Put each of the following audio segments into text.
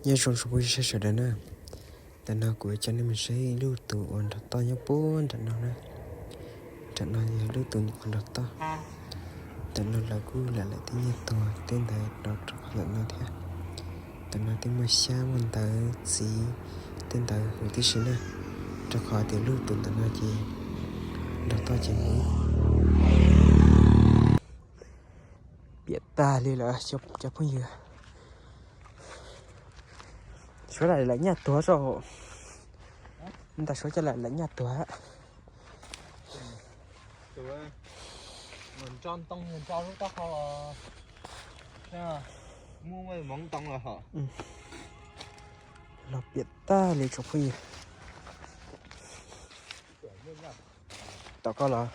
Nyob zoo tsoom phooj ywg sawv daws na, ntawm no kuv yuav coj nej mus saib ib lub tus uas nrog toj nyob puag nram no na. Nram no yog lub tus nyuam qhuav nrog toj. Ntawm no lawv kuj lam lam tej nyiaj tuag tej ntawd rau rau qhov ntawm no thiab. Ntawm no twb muaj xyab muaj ntawv txiv tej ntawd huv tib si na, rau qhov tias lub tus ntawm no ces nrog toj ces huv. Piam tag li lawm cov phooj ywg. Suav lam lam nyaj tuag tso. Ntawm suav coj lam lam nyaj tuag. Los piam tag li tsoom phooj ywg. Tom koj los.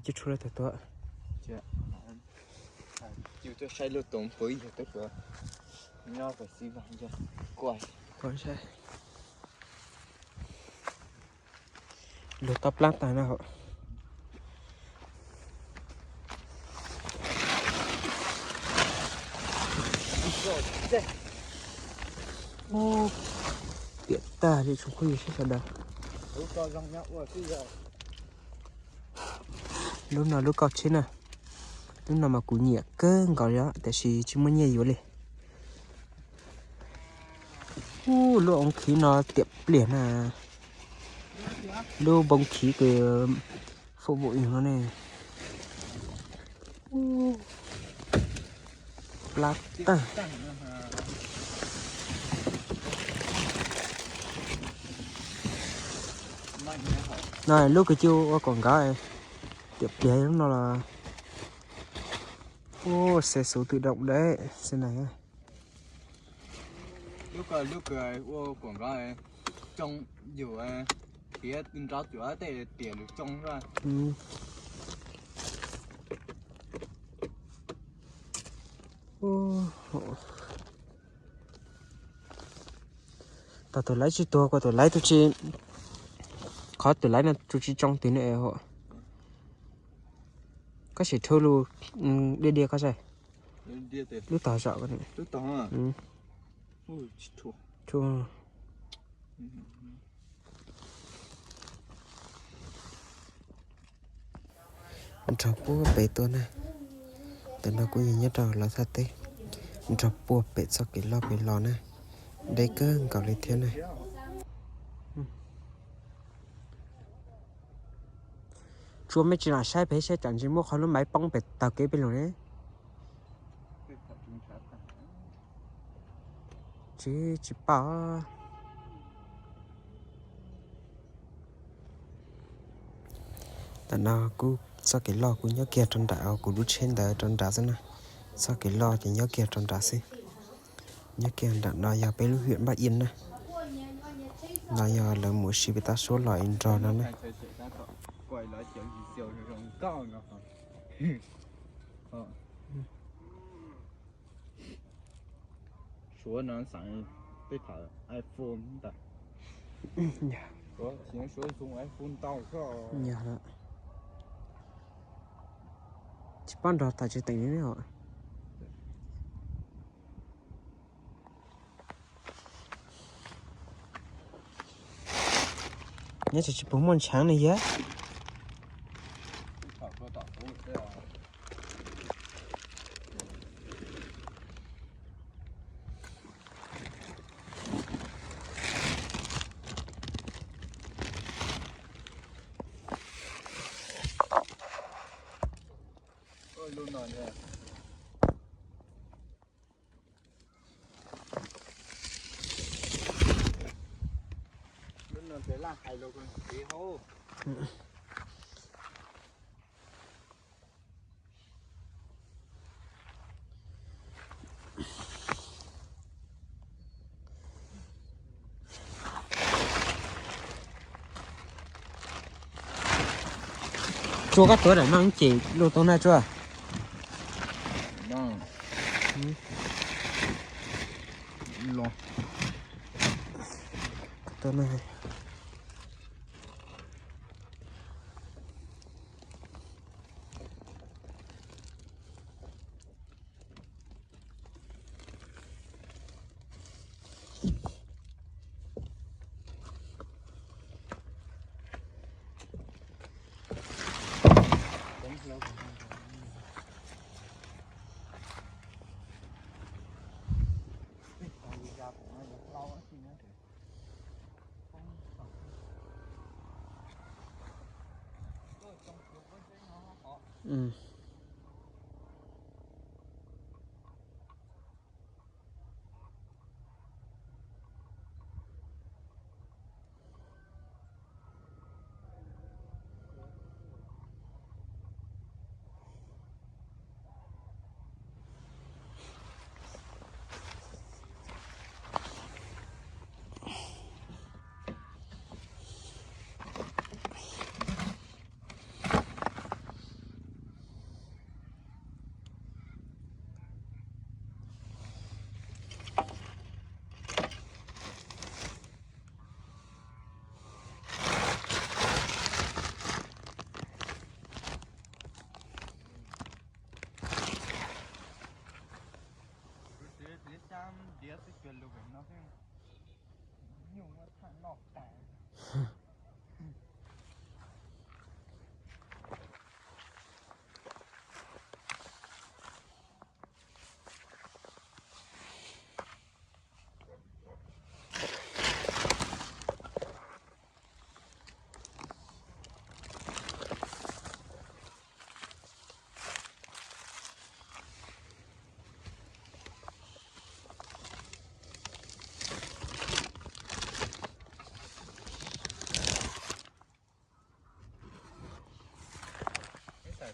Cus tshua tag tuaj. Cus tuaj saib lub tus pw yog twb nyob pem xib vaj kuaj. Lug toj plab tag na. Piam tag li tsoom phooj ywg sawv daws. Lub no lub kauj tsheb na. Lub no mas kuv nyiam kawg nkaus li os, tiam sis tsis muaj nyiaj yuav li. Ub, lub oov khiv no tiam pliag na. Lub npoo khiv kws fum vum yug no ne. Plab tag. No lub kws cua ua quảng cáo tiam pliag lub no los. Ub, xe xu tự động đấy, xe này. Lub kws ua quảng cáo tsoo yug tiav nrov cuav tej tiam lug tsoo. Tau tus laiv tsis tuag kuas tus laiv tus tsis, qhov tus laiv no tus tsis tsoo twg ne. Koj sim rhu lug, diaj diaj koj saib. Lub tog zom. Nrog puag pem tuaj na. Ntawm no kuj yog nyob rau lawv thaj teb. Nrog puag pem txoj kev loj pem los na. Deb kawg nkaus li thiab na. Tsuas mej tsis lam saib pem saib tsam ntsis muaj qhov lub maiv poob pem taug kev pem lug ne. Tsis, tsis paub. Tam no kuv txoj kev loj kuv nyob kiag rau nram kuv lub tsheb ntawd rau nrad xwb na. Txoj kev loj ces nyob kiag rau nrad xwb. Nyob kiag nram no yog peb lub huyện Bắc Yên na. No yog lawv mus ua si pem tab suab los ib nrog no na. Suav no xeev tej thaum iPhone ntag. Suav, Suav zoo iPhone ntau xwb. Tsis paub nrog tawm tsis teem li os. Nyob tsis tsis puas muaj ntshaav ne yog. Tsuas koj tuav daim no ces luaj tau na Tsuas. Los. Tau na. Ib tam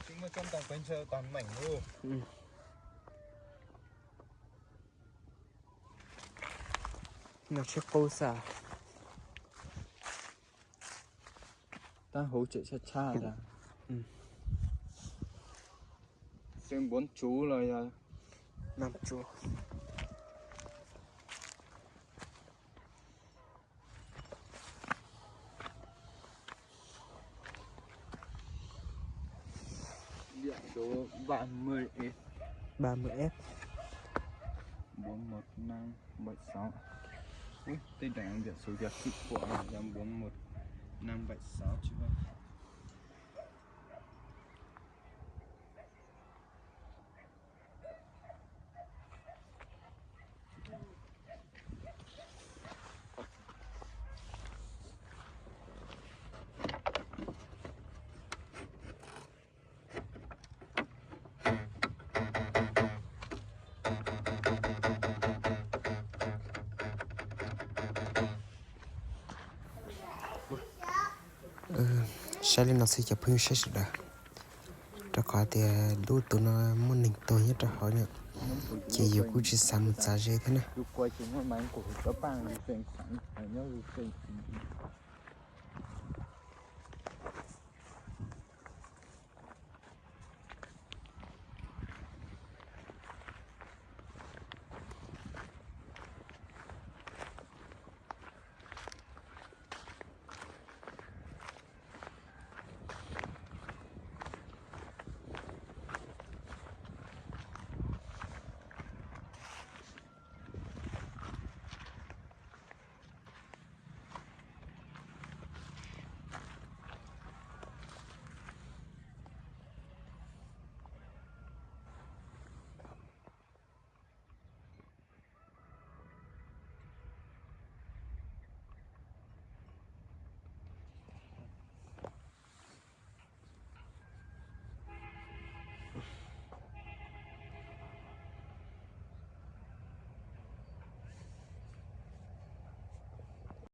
twb muaj tsob ntoo pes ntshaw tag meem lauj. No tsheb qub xwb. Tab hauv tseem tshaj tshaj ntag. Xwb npuav tsuv los yog nag tsuv. Điểm số ba mươi F. Ba mươi F. Bốn một năm bảy sáu. Ui, tên này điểm số việt kịch của là bốn một năm bảy sáu chứ không. Saib li no xwb cov phooj ywg sawv daws, rau qhov tias lub tus no muaj neeg tuag nyob rau hauv na, ces yus kuj tsis xav mus txav ze thiab na.